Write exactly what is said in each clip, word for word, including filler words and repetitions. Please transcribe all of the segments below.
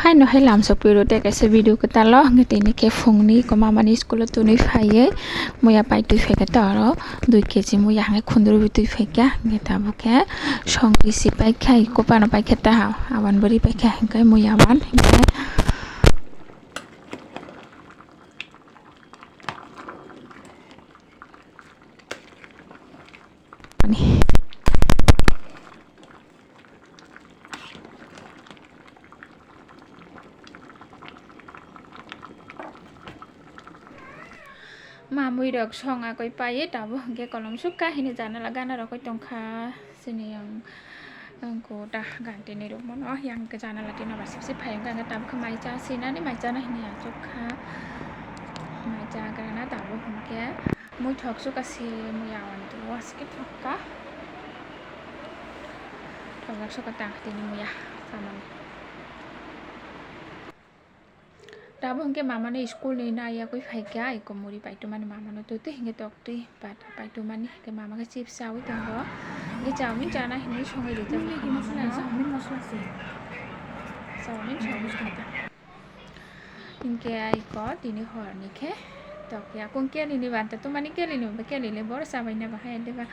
Aino hai lamsok piro tei kaisa video kwtal o, hwnkhe tini khe phungni iko mamani school o twnwi phaiwi muya pai twi phaikha ta oro dui kg muya hwnkhai khundrubwi twi phaikha, hwnkhe tabuk khe songwi si paikha, iko phano paikha ta, awan bwrwi paikha hwnkhe muya wan hwnkhe. Mamui rok song akoi paiwi tabuk hwnkhe kolom sukha hini janala gana rokoi tongkha chini yang. Ang ko ta ganti ni rukmo no yang ke jana lati no basip sip phai ang tabuk khe mai cha sinani mai cha na hini achuk kha. Mai cha grana tabuk hwnkhe mui thok suka si mui awan tu waske thok ka. Thok jak suka tang tini muya samani. Tabuk hwnkhe mamano school ni naiya kwi phaikha, iko muri paitumani mamano twtwi hwnkhe toktwi bata paitumani hwnkhe mama khe chips chaui tongo. Hwnkhe chowmin chana hinwi songwi rijak kha mamano. Chowmin songwi songkha. Hwnkhe iko tini horni khe tokya kung kelini banta tumani kelini banta kelini boro chabaina bahai diba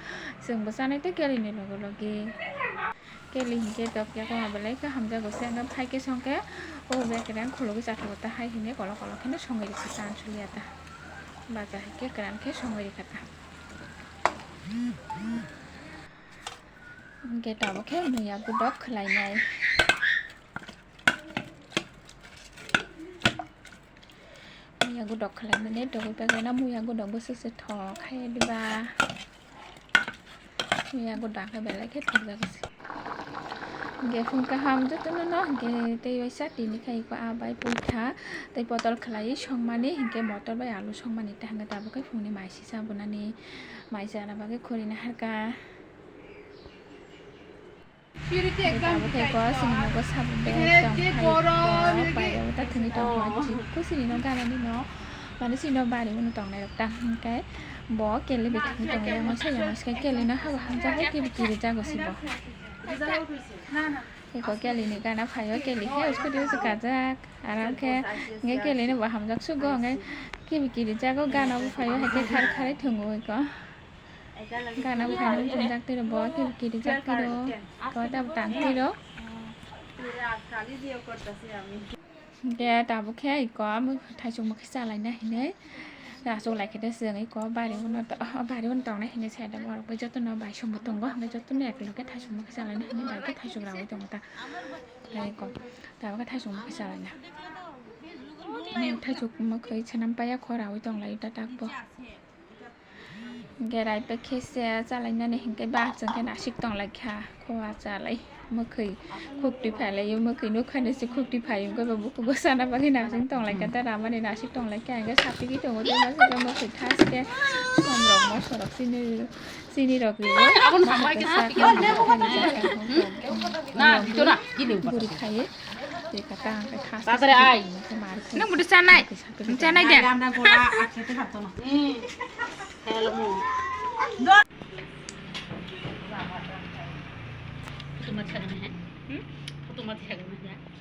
chwngbo chanai tei kelini loge loge. Keli hinkhe tokya koma belai khe hamjago se, hwnkhe phai khe songkhe o bag rang khulugwi chathugo ta hai hinwi kolok kolok kheno songwi rikha ta, ang sulia ta. Bacha hinkhe kwran khe songwi rikha ta. Hinkhe tabuk khe muya gudok khwlainai. Muya gudok khwlaimani togwi bagwi no muya gudok bwswk se thok hai diba. Muya gudok khe belai khe thokjago se. Hinkhe phung kaham jotono no hinkhe tei waisa tini khai iko ah bai puitha tei potol khwlaiwi songmani hinkhe motor bai alu songmani ta hinkhe tabuk khe phungni mai sisa bunani mai chana bagwi khurina harkha. Tabuk khe iko chini nogo sabuk bag tong phai iko, pairok ta thwngwi tong kha, chikko chini no ganani no, mane chini no bari uno tongnai rok ta, hwnkhe bo keli bai thwngwi tongo, yang masa yang masa khe keli no habo hamjak hai kebo kiri jago se bo. Iko keli ni gana phaio, keli khe scooty usu kajak, aram khe hwnkhe keli no bo hamjak sugo, hwnkhe kebo kiri jago, gana bo phaio, hai khe khar kharwi thwngo iko. Gana buphano chumjak tiro bo, kiri kiri jak tiro, kawai tabuk tang tiro. Hwnkhe tabuk khe iko amo thaisok mokhe chalaina hinwi achuk lai khe de chwng iko bari uno to-, bari uno tongnai hinwi sai da borok bai jotono bai songbo tongo, hwnkhe jotono ekloge thaisok mokhe chalaina hinwi bai khe thaisok raui tongo ta. Iko tabuk khe thaisok mokhe chalaina. Thaisok mokhe swnam paiya khora ui tong lai ta tak bo. Hwnkhe rai paikhe se chalainani hwnkhe ba chwng khe nasik tong lai kha, khua chalai mwkhwi khuktwi phai lai o, mwkhwi nukha ni se khuktwi phai o, hwnkhe bo bukugo sana bagwi nasik tong lai kha, ta ramani nasik tong lai kha, hwnkhe sapigwi tongo tei masa khe mwkhwi thaske som rok moso rok chini, chini rok riwi. Aboni sambai khe sapigwi tongo. Na, dito na, gini. Buri khai twi kha ta hwnkhe thaske. Tatare ai. Nang budi sanai. Chanai de. Hello mo. Photo mati hagana hai. Hmm? Photo mati hagana hai.